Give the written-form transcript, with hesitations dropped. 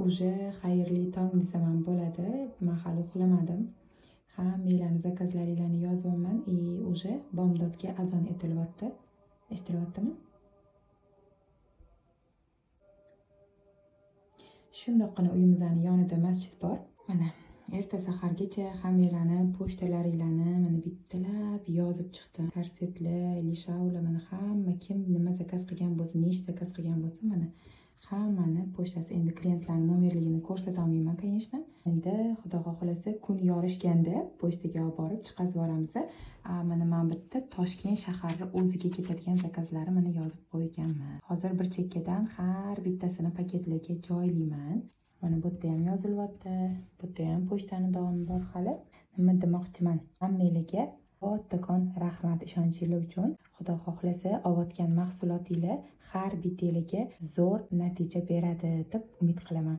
Уже xayrli tong desam ham bo'ladi. Man hali uxlamadim. Hammanglarni zakazlaringlarni yozyapman и уже bomdodga azon etilyapti. Eshitilyaptimi? Shundoqqina uyimizni yonida masjid bor. Mana erta sahargacha hammanglarni pochtalaringlarni mana bittalab yozib chiqdim. Korsetli, lishavla, mana hamma kim nima zakaz qilgan bo'lsa, nechta zakaz qilgan bo'lsa, mana hammani pochtasi. Endi klientlarni nomerligini ko'rsata olmayman, конечно. Endi Xudo xohlasa kun yorishganda pochtaga olib borib chiqazib yuboramiz. Mana men bitta Toshkent shahari o'ziga ketadigan zakazlarni mana yozib qo'yganman. Hozir bir chekkadan har bittasini paketlarga joylayman. Mana bu yerda ham yozilyapti. Bu yerda ham pochtani davomi bor hali. Nima demoqchiman? Hammanglarga kattakon rahmat ishonchingiz uchun. Xudo xohlasa olayotgan mahsulotinglar har bittanglarga zo'r natija beradi deb umid qilaman.